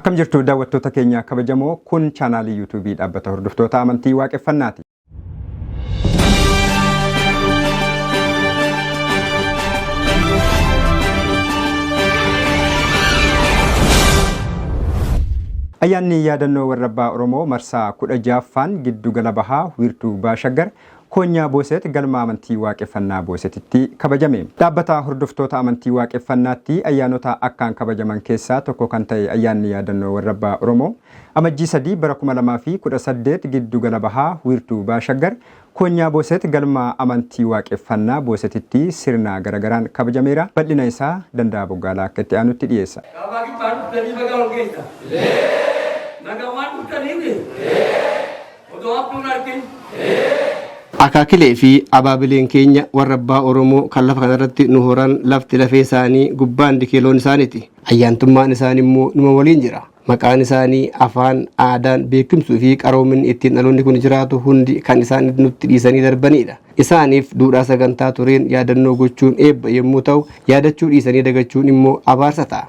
Akkam jirtu daawwattoota keenya kabajamoo, kun chaanaalii yuutuubii dhaabbata hordoftoota amantii waaqeffannaati. Ayyaanni yaadannoo warra abbaa Oromoo marsaa 16ffaan giddugala bahaa wiirtuu Baashaggar Koonyaa Booset galma amantii waaqeffannaa Boosetitti kabajame. Dhaabbata hordoftoota amantii waaqeffannaatti ayyaanota akkaan kabajaman keessaa tokko kan ta'e ayyaanni yaadannoo warra abbaa Oromoo Amajjii 3 bara 2018 giddu gala bahaa wiirtuu Baashaggar Koonyaa Booset galma amantii waaqeffannaa Boosetitti sirna garagaraan kabajameera. Bal'ina isaa Danda'aa Boggaalaa akka itti aanutti dhiyeessa. Kaabaa kibbaa dhuftanii baga wal geessan. Nagaan waan dhuftaniif odoo hamtuun argin. Akaakilee fi abaabileen keenya warra abbaa Oromoo kan lafa kanarratti nu horan lafti lafee isaanii gubbaan dikee loon isaaniiti. Ayyaantummaan isaanii immoo numa waliin jira. Maqaan isaanii, afaan, aadaan, beekumsuu fi qaroominni ittiin dhaloonni kun jiraatu hundi kan isaan nutti dhiisanii darbanidha. Isaaniif duudhaa sagantaa tureen yaadannoo gochuun eebba yommuu ta'u, yaadachuu dhiisanii dagachuun immoo abaarsa ta'a.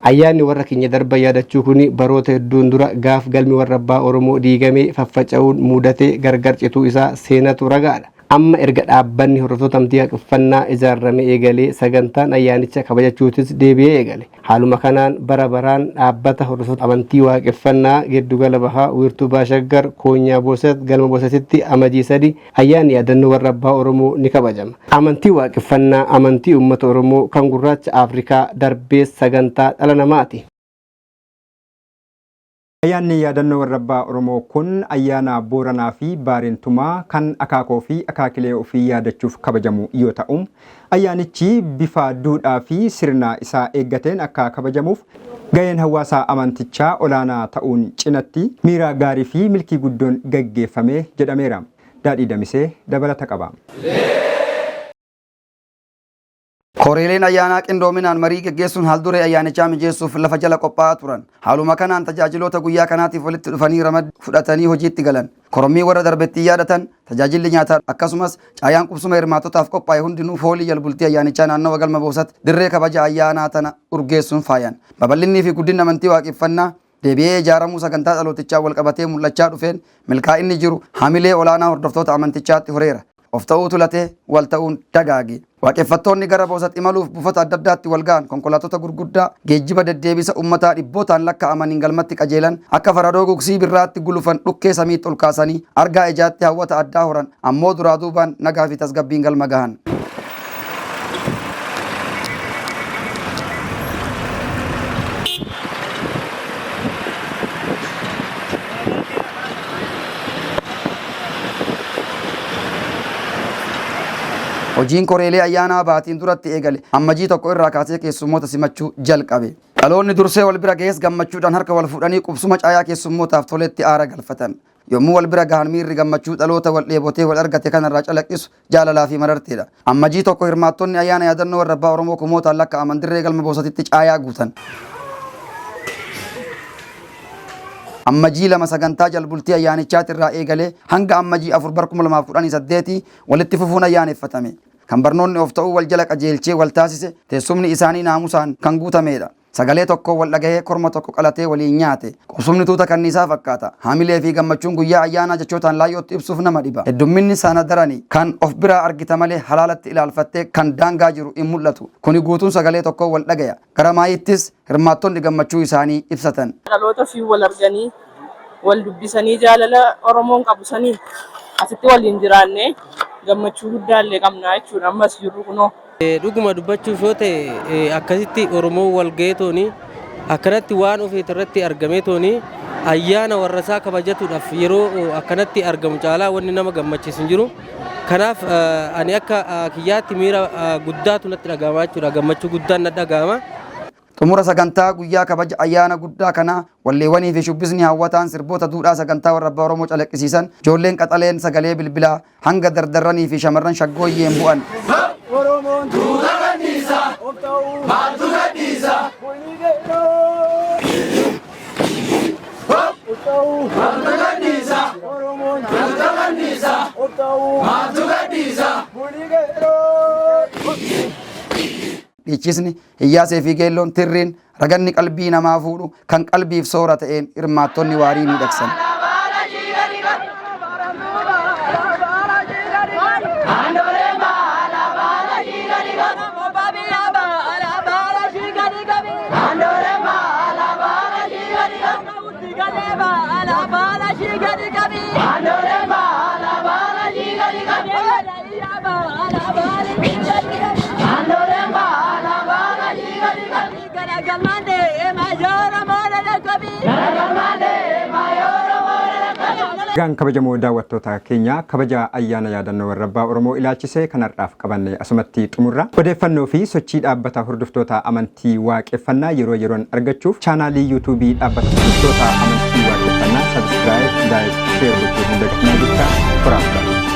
Ayyaanni warra keenya darban yaadachuu kun baroota hedduun dura gaaf galmi warra abbaa Oromoo diigamee faffaca'uun muudatee gargar cituu isaa seenatu ragaadha. Amma erga dhaabbanni hordoftoota amantii waaqeffannaa ijaarramee eegalee sagantaan ayyaanicha kabajachuutis deebi'ee eegale. Haaluma kanaan bara baraan dhaabbata hordoftoota amantii waaqeffannaa giddugala bahaa wiirtuu Baashaggar Koonyaa Boosat galma Boosatitti Amajii 3 ayyaanni yaadannoo warra abbaa Oromoo ni kabajama. Amantii waaqeffannaa amantii uummata Oromoo kan gurraacha Afrikaa darbees sagantaa dhala namaati. Ayyaanni yaadannoo warra abbaa Oromoo kun ayyaana Booranaa fi Baarentumaa kan akaakoo fi akaakilee ofii yaadachuuf kabajamu yoo ta'u, ayyaanichi bifa duudhaa fi sirna isaa eeggateen akka kabajamuuf gaheen hawaasa amantichaa olaanaa ta'uun cinatti miira gaarii fi milkii guddoon gaggeeffame jedhameera. Daadhii Damisee dabalata qaba. Koreeleen ayyaanaa qindoominaan marii geggeessuun haalduree ayyaanichaa mijeessuuf lafa jala qophaa'aa turan. Haaluma kanaan tajaajiloota guyyaa kanaatiif walitti dhufanii ramaddii fudhatanii hojiitti galan. Korommii warra darbe ittiin yaadatan, tajaajilli nyaataa akkasumas caayaan qubsuma hirmaattotaaf qophaa'e hundinuu foolii jalbultii ayyaanichaa naannawa galma Boosat dirree kabaja ayyaanaa tana urgeessuun faayan. Babal'innii fi guddinni amantii waaqeffannaa deebi'ee ijaaramuu sagantaa dhalootichaan walqabatee mul'achaa dhufeen milkaa'inni jiru hamilee olaanaa hordoftoota amantichaatti horeera. Of ta'uutu latee, wal ta'uun dagaage. Waaqeffattoonni gara Boosat imaluuf buufata adda addaatti wal ga'an konkolaattota gurguddaa geejjiba deddeebisa ummataa dhibbootaan lakkaa'amaniin galmatti qajeelan akka faradoo gugsii birraatti gulufan dhukkee samiitti ol kaasanii argaa ijaatti hawwata addaa horan ammoo duraa duubaan nagaa fi tasgabbiin galma gahan. Hojiin koreelee ayyaanaa baatiin duratti eegale Ammajii 1 irraa kaasee keessummoota simachuu jalqabe. Dhaloonni dursee wal bira gahes gammachuudhaan harka wal fuudhanii qubsuma caayaa keessummootaaf toletti aara galfatan. Yommuu wal bira gahan miirri gammachuu dhaloota wal dheebotee wal argate kanarraa calaqqisu jaalalaa fi mararteedha. Ammajii 1 hirmaattonni ayyaana yaadannoo warra abbaa Oromoo kumootaan lakkaa'aman dirree galma Boosatitti caayaa guutan. Ammajii 2 sagantaa jalbultii ayyaanichaatirraa eegalee hanga Ammajii 4 bar 2018 walitti fufuun ayyaaneffatame. Kan barnoonni of ta'uu wal jala qajeelchee wal taasise teessumni isaanii naamusaan kan guutameedha. Sagalee tokkoon wal dhagahee korma tokko qalatee waliin nyaate. Qubsumni tuuta kanniisaa fakkaata. Hamilee fi gammachuun guyyaa ayyaanaa jechootaan laayyootti ibsuuf nama dhiba. Heddumminni sana darani. Kan of biraa argita malee halaalatti ilaalfattee kan daangaa jiru hin mul'atu. Kuni guutuun sagalee tokkoon wal dhagaya. Gara maayiittis hirmaattonni gammachuu isaanii ibsatan. Dhaloota ofiin wal arganii, wal dubbisanii jaalala Oromoon qabu saniin asitti waliin jiraannee gammachuu guddaallee qabna jechuudha. Ammas jirru kunoo. Dhuguma dubbachuuf yoo ta'e akkasitti Oromoon wal ga'ee tooni akkanatti waan ofiit irratti argamee tooni ayyaana warra isaa kabajatuudhaaf yeroo akkanatti argamu caalaa wanni nama gammachiisu hin jiru. Kanaaf ani akka kiyyaatti miira guddaatu natti dhaga'ama jechuudha. Gammachuu guddaan natti dhaga'ama. Xumura sagantaa guyyaa kabaja ayyaana guddaa kanaa walleewwanii fi shubbisni hawwataan sirboota duudhaa sagantaa warra abbaa Oromoo calaqqisiisan ijoolleen qaxaleen sagalee bilbilaa hanga dardarranii fi shamarran shaggooyyeen bu'an. Oromoon tuuta kanniisa of ta'uu maaltu gadhiisa bulii geeroo of ta'uu maaltu gadhiisa Oromoon tuuta kanniisa of ta'uu maaltu gadhiisa bulii geeroo. Dhiichisa. Dhiichisni, hiyyaasee fi geelloon, tirriin, raganni qalbii namaa fuudhu kan qalbiif soora ta'een hirmaattonni waarii miidhagsan. Egaan kabajamoo daawwattoota keenya, kabaja ayyaana yaadannoo warra abbaa Oromoo ilaalchisee kan har'aaf qabanne asumatti xumurra. Odeeffannoo fi sochii dhaabbata hordoftoota amantii waaqeffannaa yeroo yeroon argachuuf chaanaalii yuutuubii dhaabbata hordoftoota amantii waaqeffannaa subscribe, like, share gochuu hin dagatinaa jechaa, horaa bulaa.